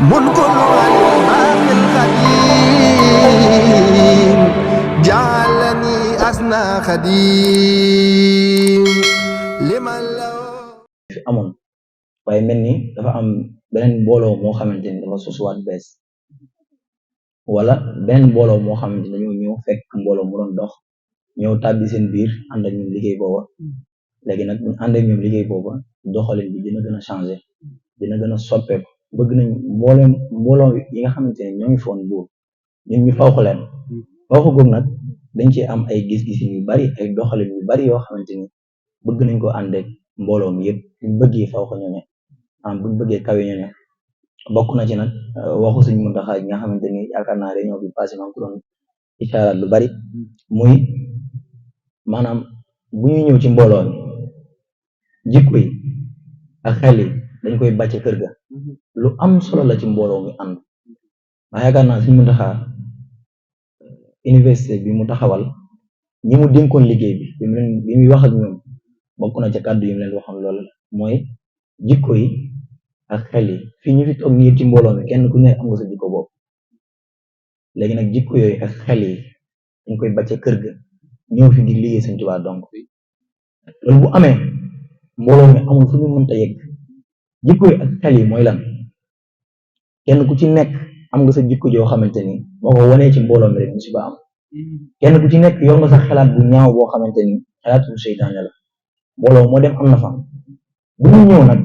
ملك الباقي القديم جعلني أسنى خديم لمن له amoon waaye mel ni dafa am beneen mbooloo moo xamante ni dafa sosuwaat bees wala beneen mbooloo moo xamante ni dañoo ñëw fekk mbooloo mu doon dox ñëw tàbbi seen biir ànd ak ñoom liggéey booba léegi nag buñ ànd ak ñoom liggéey booba doxalin bi dina gën a changé dina gën a soppeeku bëgg nañ mbooloo yi nga xamante ne ñoo ngi foon buur ñun ñu fawx leen fawx googu nag dañ ci am ay gis-gis yu bari ay doxalin yu bari yoo xamante ni bëgg nañ ko ànd ak mbooloo mi yëpp buñ bëggee fawx ñu ne buñ bëggee kawe ñu ne bokk na ci nag waxu Sëñ Muntaxa yi nga xamante ni yaakaar naa réunion bi passé maa ngi ko doon ishaaraat lu bari muy maanaam bu ñuy ñëw ci mbooloo mi jikko yi ak xel yi dañ koy bàcce kër ga lu am solo la ci mbooloo mi ànd ndax yaakaar naa Sëñ Muntaxa université bi mu taxawal ñi mu dénkoon liggéey bi muy wax ak ñoom bokk na ci kàddu yi mu leen waxoon loolu mooy jikko yi ak xel yi fii ñu fi toog nii ci mbooloo mi kenn ku nekk am nga sa jikko boobu léegi nag jikko yooyu ak xel yi dañ koy bàcce kër ga ñëw fi ngir liggéey Sëñ Tuubaa donc loolu bu amee mbooloo mi amul fu ñu mënta yegg jikko yi ak xel yi mooy lan kenn ku ci nekk am nga sa jikko joo xamante ni moo ko wanee ci mbooloo mi rek musiba am kenn ku ci nekk yor nga sa xalaat bu ñaaw boo xamante ni xalaatu seytaane la mbooloo moo dem am na fa bu ñu ñëw nag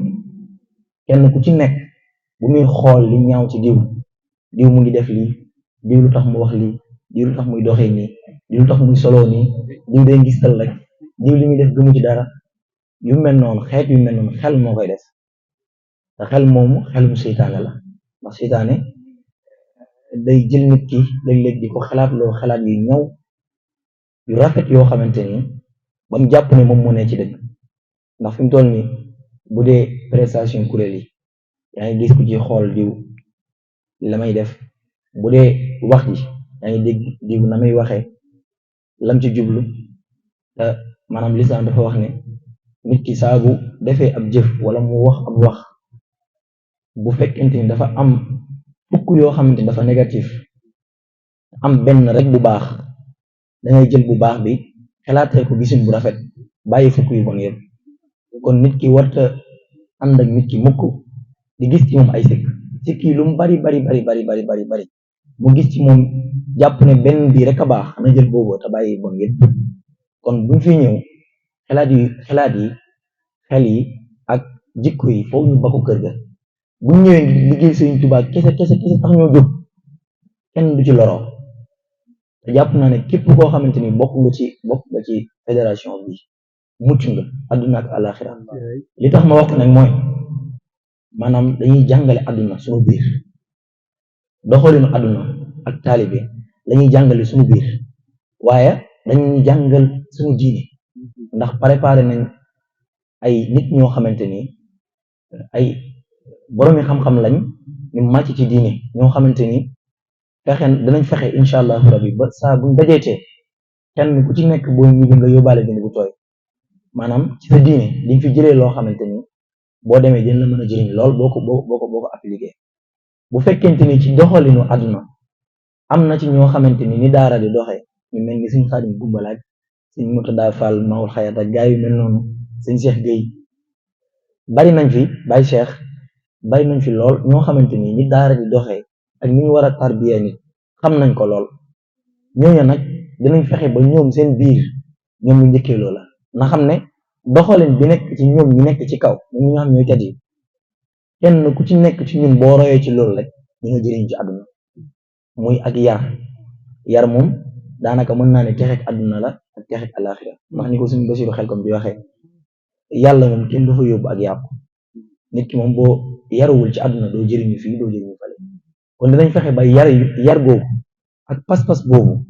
kenn ku ci nekk bu muy xool li ñaaw ci diw mu ngi def lii diw lu tax mu wax lii diw lu tax muy doxee nii diw lu tax muy soloo nii diw day gistal rek diw li muy def gëmu ci dara yu mel noonu xeet yu mel noonu xel moo koy def te xel moomu xelum seytaane la ndax seytaane day jël nit ki léeg-léeg di ko xalaat loo xalaat yu ñaw yu rafet yoo xamante ni ba mu jàpp ne moom moo ne ci dëgg ndax fi mu toll nii bu dee prestation kuréel yi yaa ngi gis ku ci xool diw la may def bu dee wax ji yaa ngi dégg diw na may waxee lam ci jublu te maanaam lislaam dafa wax ne nit ki saa bu defee ab jëf wala mu wax ab wax bu fekkente ni dafa am fukk yoo xamante ni dafa négatif am benn rek bu baax dangay jël bu baax bi xalaatee ko gisin bu rafet bàyyi fukk yu bon yëpp kon nit ki warta ànd ak nit ki mukk di gis ci moom ay sikk yi lu mu bari mu gis ci moom jàpp ne benn bii rek a baax na jël boobu te bàyyi bon yëpp kon buñ fi ñëw xel yi ak jikko yi foofu ñu bako kër ga buñ ñëwee liggéey Sëñ Tuubaa kese tax ñoo jóg kenn du ci loroo te jàpp naa ne képp koo xamante ni bokk nga ci fédération bi mucc nga àdduna ak àlaxira li tax ma wax nag mooy maanaam dañuy jàngale àdduna suñu biir doxalinu àdduna ak taalibe lañuy jàngale suñu biir waaye dañuy jàngal suñu diine ndax préparé nañ ay nit ñoo xamante ni ay boroomi xam-xam lañ ñu màcc ci diine ñoo xamante ni danañ fexe incha allahu rabbi ba saa buñ dajeetee kenn ku ci nekk boo ñibbi nga yóbbaale dina bu tooy maanaam ci sa diine diñ fi jëlee loo xamante ni boo demee dina la mën a jëriñ lool boo ko appliqué bu fekkente ni ci doxalinu àdduna am na ci ñoo xamante ni daara di doxee ñu mel ni Sëñ Xaadim Gumbalaaj Sëñ Murtada Fall Mawul Xayat ak gaa yu mel noonu Sëñ Cheikh Gueye bari nañ fi Baye Cheikh bari nañ fi lool ñoo xamante ni daara di doxee ak ni ñu war a tarbiya nit xam nañ ko lool ñooñu nag dinañ fexe ba ñoom seen biir ñoom ñu njëkkee loola na xam ne doxalin bi nekk ci ñoom ñu nekk ci kaw ñoom ñi nga xam ñooy kat yi kenn ku ci nekk ci ñun boo royee ci loolu rek ñi nga jëriñ ci àdduna muy ak yar moom daanaka mën naa ne texeek àdduna la ak texeek àlaxira ndax ni ko suñu Basiru Xelkom di waxee yàlla moom kenn du fa yóbbu ak yàqu nit ki moom boo yaruwul ci àdduna doo jëriñu fii doo jëriñu fale kon dinañ fexe ba yar googu ak pas-pas boobu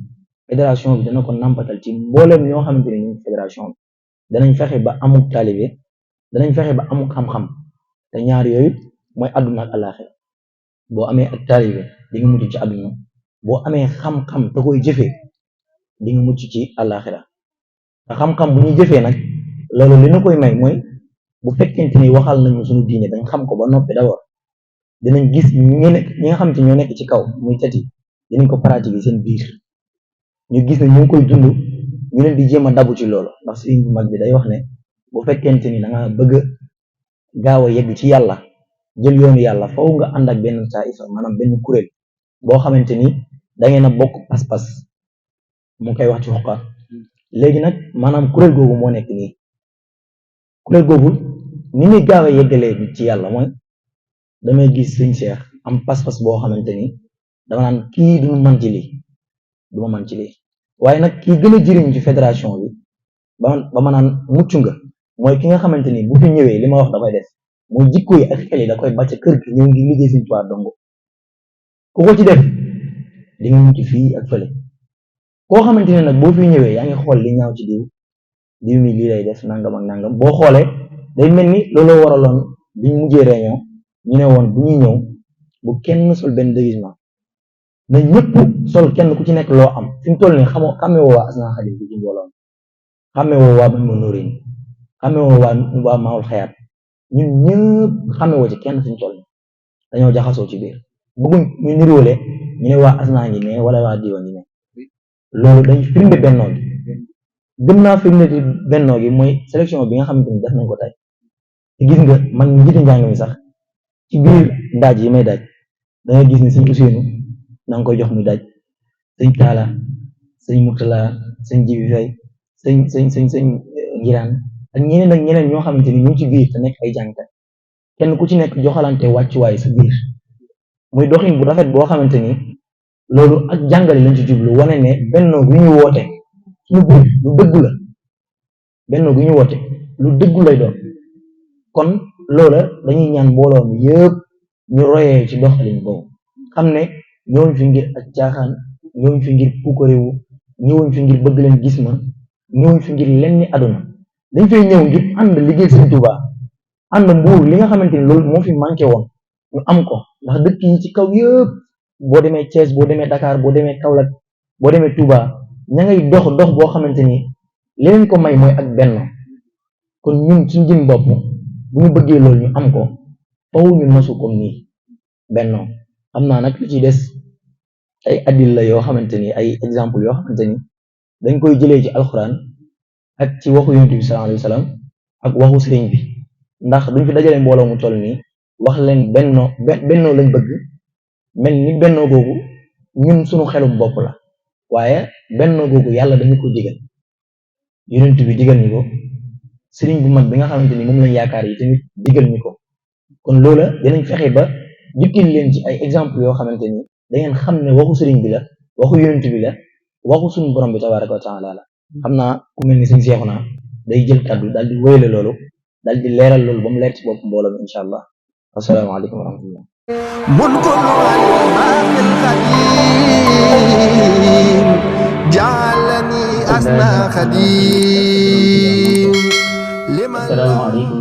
fédération bi dana ko nampatal ci mbooleem ñoo xamante ne ñu fédération bi danañ fexe ba amuk taalibe danañ fexe ba amuk xam-xam te ñaar yooyu mooy àdduna ak àlaxira boo amee ak taalibe di nga mucc ci àdduna boo amee xam-xam te koy jëfee di nga mucc ci àlaxira te xam-xam bu ñuy jëfee nag loolu li na koy may mooy bu fekkente ni waxal nañu suñu diine dañ xam ko ba noppi d'abord dinañ gis ñi nga xam te ñoo nekk ci kaw muy cat yi dinañ ko pratiquer seen biir ñu gis ne ñu ngi koy dund ñu leen di jéem a dabu ci loolu ndax sëriñ bu mag bi day wax ne bu fekkente ni da nga bëgg gaaw a yegg ci yàlla jël yoonu yàlla faw nga ànd ak benn taifa maanaam benn kuréel boo xamante ni da ngeen a bokk pas-pas mu koy wax ci xuqa léegi nag maanaam kuréel googu moo nekk nii kuréel googu ni muy gaaw a yeggalee ci yàlla mooy damay gis sëñ Cheikh am pas-pas boo xamante ni dama naan kii du ma mën ci lii du ma mën ci lii waaye nag kii gën a jëriñ ci fédération bi ba ma naan mucc nga mooy ki nga xamante ni bu fi ñëwee li ma wax da koy def muy jikko yi ak xel yi da koy bàcc kër gi ñëw ngi liggéey Sëñ Tuubaa dongo ku ko ci def di nga mucc fii ak fële koo xamante ne nag boo fi ñëwee yaa ngi xool li ñaaw ci diw mi lii lay def nangam ak nangam boo xoolee day mel ni looloo waraloon biñ mujjee réunion ñu ne woon bu ñuy ñëw bu kenn sol benn déguisement na ñëpp sol kenn ku ci nekk loo am fi mu toll nii xamee woo waa Asna Xadim bi ci mbooloo xamee woo waa Majmahun Nurayni xamee woo waa Maawul Xayaat ñun ñëpp xamee woo ci kenn fi mu toll nii dañoo jaxasoo ci biir bëgguñ ñu niroole ñu ne waa Asna ngi ne wala waa Diwa ngi ne loolu dañ firnde bennoo gi gën naa firnde ci bennoo gi mooy sélection bi nga xamante ni def nañ ko tey te gis nga man njiitu njàng mi sax ci biir daaj yi may daaj da nga gis ni sëñ Ousseynou na nga koy jox muy daaj sëñ Talla sëñ Murtala sëñ Jibi Fay sëñ Ngiraan ak ñeneen ñoo xamante ni ñu ngi ci biir te nekk ay jàngkat kenn ku ci nekk joxalante wàccuwaay sa biir muy doxin bu rafet boo xamante ni loolu ak jàngale lañ ci jublu wane ne bennoo gu ñu woote suñu biir lu dëggu la bennoo gu ñu woote lu dëggu lay doon kon loola dañuy ñaan mbooloo mi yëpp ñu royee ci doxalin boobu xam ne ñëwuñ fi ngir ak caaxaan ñëwuñ fi ngir puukarewu ñëwuñ fi ngir bëgg leen gis ma ñëwuñ fi ngir lenn ni àdduna dañ fay ñëw ngir ànd liggéey Sëñ Tuubaa ànd mbuur li nga xamante ni loolu moo fi manqué woon ñu am ko ndax dëkk yi ci kaw yëpp boo demee Thiès boo demee Dakar boo demee Kaolack boo demee Touba ña ngay dox boo xamante ni li leen ko may mooy ak benn kon ñun suñu jëm bopp bu ñu bëggee loolu ñu am ko faw ñu nosu comme nii bennoo xam naa nag li ci des ay addil la yoo xamante ni ay exemple yoo xamante ni dañ koy jëlee ci alxuraan ak ci waxu yonent bi sallallahu alayhi wa sallam ak waxu sëriñ bi ndax duñ fi dajale mbooloo mu toll nii wax leen bennoo lañ bëgg mel ni bennoo googu ñun suñu xelum bopp la waaye bennoo googu yàlla dañu ko digal yonent bi digal ñu ko sëriñ bu mag bi nga xamante ni moom lañ yaakaar yi tamit digal ñu ko kon loola dinañ fexe ba jukkil leen ci ay exemple yoo xamante ni da ngeen xam ne waxu sëriñ bi la waxu yonent bi la waxu suñu borom bi tabaraka wa taala la xam naa ku mel ni sëñ Seexuna day jël kàddu daal di wéyale loolu daal di leeral loolu ba mu leer ci bopp mbooloo mi incha allah asalaamaaleykum wa rahmatullah ملك الباقي القديم جعلني أسنى خديم asalaamaaleykum